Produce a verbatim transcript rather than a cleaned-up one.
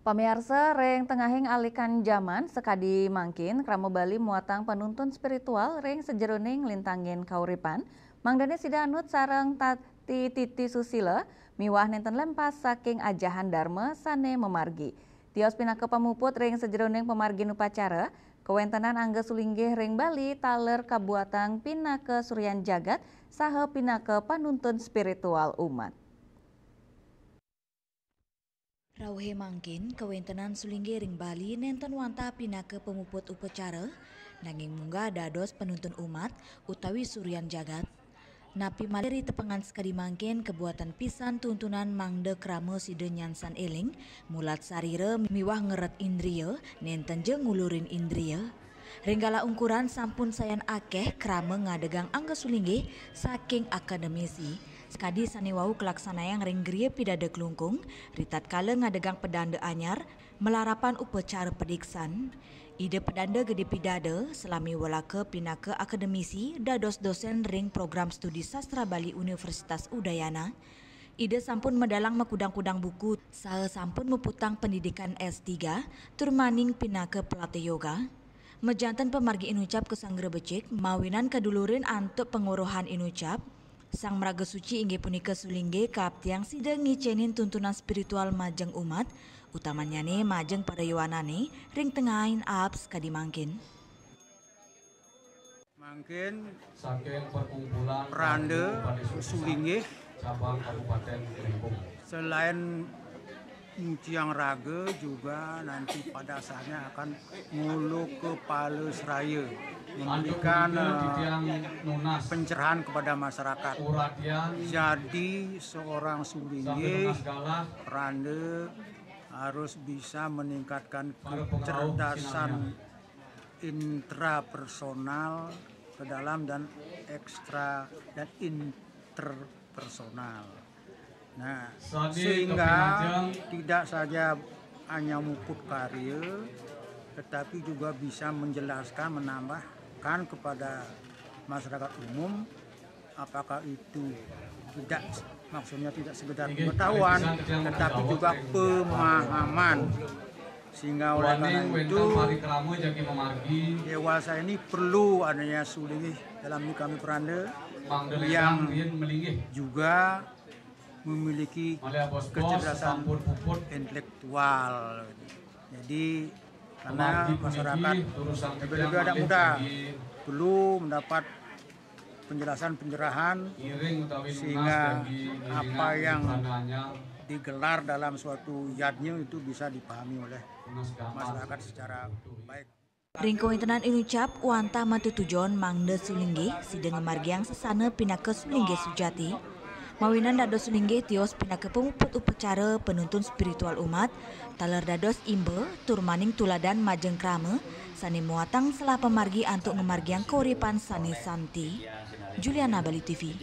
Pamiarsa, ring tengahing alikan jaman sakadi mangkin, krama Bali muatang panuntun spiritual ring sajeroning lintangin kauripan, mangdane sida anut sareng tati titi susila miwah nenten lempas saking ajahan Dharma sane mamargi. Tios pinaka pamuput ring sajeroning pamargin upacara, kawentenan angga sulinggih ring Bali taler kabuatang pinaka suryan jagat saha pinaka panuntun spiritual umat. Rauhe mangkin, kawentenan sulinggih ring Bali nenten wantah pinaka pamuput upacara, nanging munggah dados panuntun umat utawi suryan jagat. Napi malih ri tepengan sakadi mangkin kabuatan pisan tuntunan mangda krama sida nyansan eling, mulat sarira miwah ngeret indria, nenten ja ngulurin indria. Ring galah ungkuran sampun sayan akeh krama ngadegang angga sulinggih saking akademisi, sakadi sane wau kalaksanayang ring Griya Pidada Klungkung, ritatkala ngadegang pedanda anyar, malarapan upacara padiksan. Ida Pedanda Gede Pidada, salami welaka pinaka akademisi dados dosen ring Program Studi Sastra Bali Universitas Udayana. Ida sampun medalang makudang-kudang buku, saha sampun muputang pendidikan S tiga, tur maning pinaka pelatih yoga. Majanten pamargi inucap kasanggra becik, mawinan kadulurin antuk pangweruhan inucap, Sang Maraga Suci inggih punika sulinggih kaaptiang sida ngicenin tuntunan spiritual majeng umat, utamannyane majeng para yowanane ring tengahing aab sakadi mangkin. Mangkin saking perkumpulan Pranda Parade Upanisuk sulinggih cabang Kabupaten Klungkung. Selain nyuciang raga, juga nanti pada saatnya akan nguluk kepala seraya, memberikan, antuk punika eh, titiang nunas pencerahan kepada masyarakat. Uratian. Jadi seorang sambil sulinggih nunas galah. Pranda harus bisa meningkatkan para pengrauh kecerdasan sinarnya. Intrapersonal ke dalam dan ekstra dan interpersonal. Nah, sane sehingga kepinajeng tidak saja hanya muput karya, tetapi juga bisa menjelaskan, menambahkan kepada masyarakat umum, apakah itu tidak, maksudnya tidak sekedar pengetahuan, tetapi juga pemahaman. Sehingga oleh karena itu, dewasa ini perlu adanya sulinggih dalam kami Pranda yang juga memiliki kecerdasan intelektual. Jadi, karena masyarakat, lebih-lebih anak muda, perlu mendapat penjelasan-pencerahan, sehingga apa yang digelar dalam suatu yadnya itu bisa dipahami oleh masyarakat secara baik. Ring kawentenan inucap wantah matutujon mangda sulinggih sida ngamargiang sesana pinaka sulinggih sujati. Mawinan dados sulinggih tios pinaka pamuput upacara panuntun spiritual umat, taler dados imba tur maning tuladan majeng krama sane muatang selah pamargi antuk ngamargiang kauripan sane santi. Juliana, Bali T V.